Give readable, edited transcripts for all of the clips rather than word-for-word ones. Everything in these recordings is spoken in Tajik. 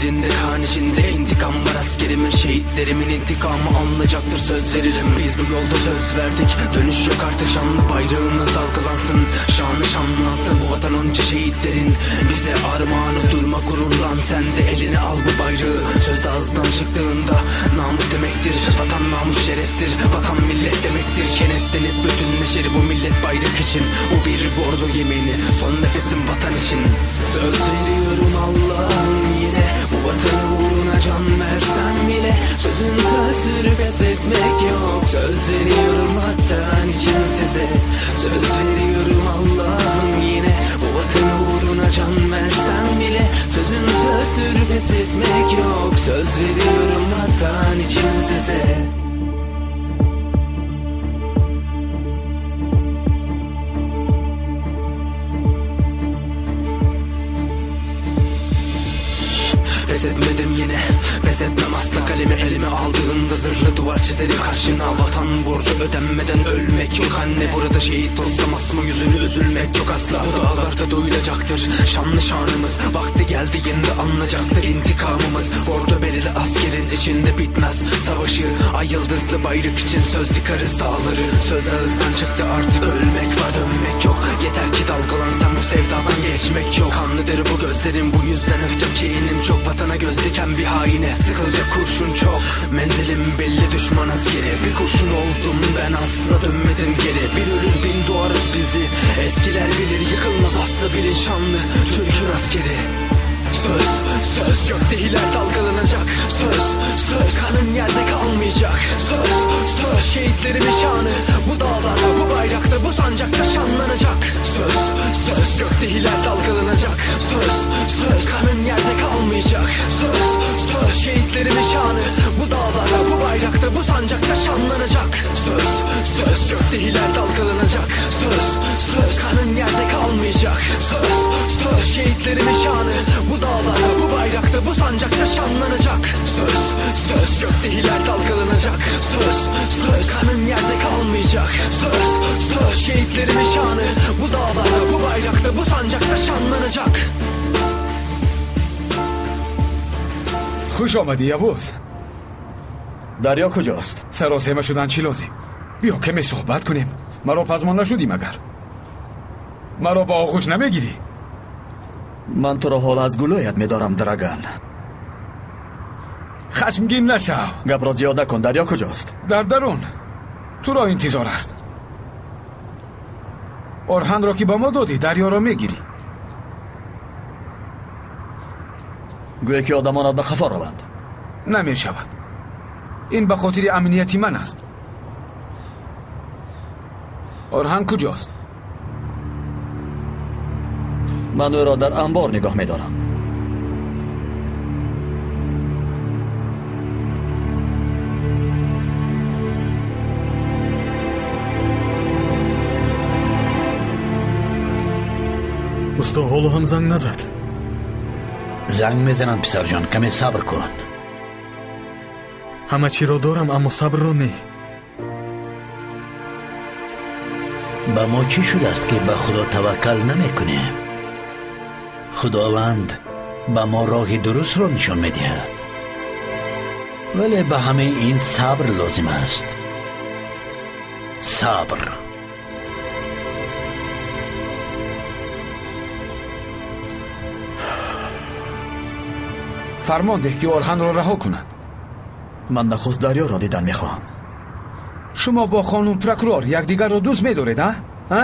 Gözlerinde kan içinde intikam var askerimin. Şehitlerimin intikamı alınacaktır, söz veririm. Biz bu yolda söz verdik, dönüş yok artık. Şanlı bayrağımız dalgalansın, şanlı şanlansın. Bu vatan onca şehitlerin bize armağanı. Durma gururlan, sen de eline al bu bayrağı. Söz ağızdan çıktığında namus demektir. Vatan namus şereftir, vatan millet demektir. Kenetlenip bütünleşir bu millet bayrak için. Bu bir bordo yemini, son nefesim vatan için. Söz veriyorum Allah'ım yine, bu vatanı uğruna can versem bile. Sözün sözdür, pes etmek yok. Söz veriyorum vatan için size. Söz veriyorum Allah'ım yine, bu vatanı uğruna can versem bile. Sözün sözdür, pes etmek yok. Söz veriyorum vatan için size. Pes etmedim yine, pes etmem asla. Kalemi elime aldığımda zırhlı duvar çizerim karşına. Vatan borcu ödenmeden ölmek yok anne. Burada şehit olsam asma yüzünü, üzülmek yok asla. Bu dağlarda duyulacaktır şanlı şanımız. Vakti geldiğinde alınacaktır intikamımız. Ordu belirli askerin içinde bitmez savaşı. Ay yıldızlı bayrak için söz yıkarız dağları. Söz ağızdan çıktı artık, ölmek var dönmek yok. Yeter ki dalgalan sen, bu sevdadan geçmek yok. Kanlıdır bu gözlerim, bu yüzden öfkem kinim çok. Vatana göz diken bir haine sıkılacak kurşun çok. Menzilim belli, düşman askeri. Bir kurşun oldum ben, asla dönmedim geri. Bir ölür bin doğarız bizi, eskiler bilir. Yıkılmaz asla bilin şanlı Türk'ün askeri. Söz, söz gökte hilal dalgalanacak. Söz, söz kanın yerde kalmayacak. Söz, söz şehitlerimin şanı bu dağlarda, bu bayrakta, bu sancakta şanlanacak. Söz, söz gökte hilal dalgalanacak. Söz, söz kanın yerde kalmayacak. Söz, söz şehitlerimin şanı bu dağlarda, bu bayrakta, bu sancakta şanlanacak. Söz, söz gökte hilal dalgalanacak. Söz, söz kanın yerde kalmayacak. Söz, söz şehitlerimin şanı bu dağlarda, bu bayrakta, bu sancakta şanlanacak. Söz, söz gökte hilal dalgalanacak. Söz, söz kanın yerde kalmayacak. Söz, söz şehitlerimin şanı bu dağlarda, bu bayrakta, bu sancakta şanlanacak. Хуш омадӣ, Явуз. Дарё куҷост? Саросема шудан чӣ лозим? Биё каме суҳбат кунем. Маро пазмон нашудӣ магар? Маро ба оғӯш намегирӣ? Ман туро ҳоло аз гулӯят медорам, Драган. Хашмгин нашав. Гапро зиёд накун. Дарё куҷост? Дар дарун. Туро интизор аст. Орҳанро ки ба мо додӣ, дарёро мегирӣ. Гӯё ки одамонат ба қафо раванд. Намешавад. Ин ба хотири амнияти ман аст. Орҳан куҷост? Ман ӯро дар анбор нигоҳ медорам. Усто ҳоло ҳам занг назад. Занг мезанам, писарҷон, каме сабр кун. Ҳама чиро дорам, аммо сабрро не. Ба мо чӣ шудааст, ки ба Худо таваккал намекунем? Худованд ба мо роҳи дурустро нишон медиҳад, вале ба ҳамаи ин сабр лозим аст. Сабр. Фармон деҳ, ки Орҳанро раҳо кунад. Ман нахуст дарёро дидан мехоҳам. Шумо бо хонум прокурор якдигарро дӯст медоред, а? А?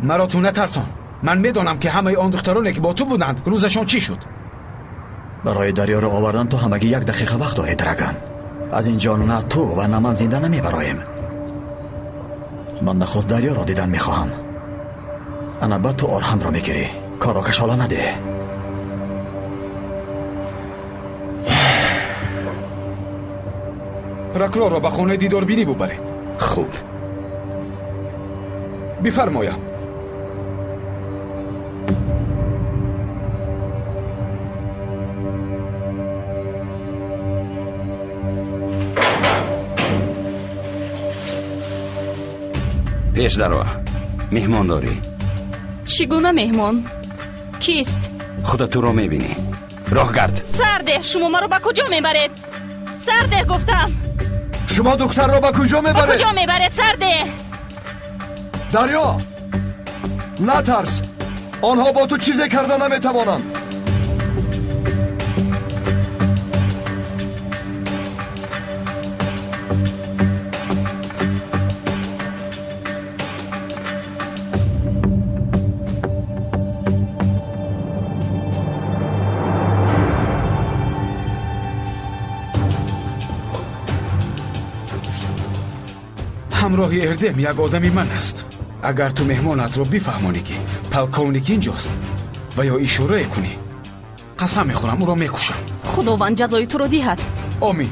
Маро ту натарсон. Ман медонам, ки ҳамаи он духтароне, ки бо ту буданд, рӯзашон чӣ шуд. Барои дарёро овардан ту ҳамагӣ як дақиқа вақт дорӣ, Драган. Аз ин ҷо на ту ва на ман зинда намебароем. Ман нахуст дарёро дидан мехоҳам. Ана баъд ту Орҳанро мегирӣ. Корро кашола надеҳ. Прокурорро ба хонаи дидорбинӣ бубаред. Хуб. Бифармояд. Пеш даро, меҳмон дорӣ. Чӣ гуна меҳмон? Кист? Худа туро мебинӣ. Роҳгард. Сарде, шумо маро ба куҷо мебаред? Сарде гуфтам. Шумо духтарро ба куҷо мебаред? Ба куҷо мебаред, Сарде? Дарё, натарс. Онҳо бо ту чизе карда наметавонанд. Ҳамроҳи Эрдем як одами ман аст. Агар ту меҳмонатро бифаҳмонӣ, ки полковник инҷост ва ё ишорае кунӣ, қасам мехӯрам, ӯро мекушам. Худованд ҷазои туро диҳад. Омин.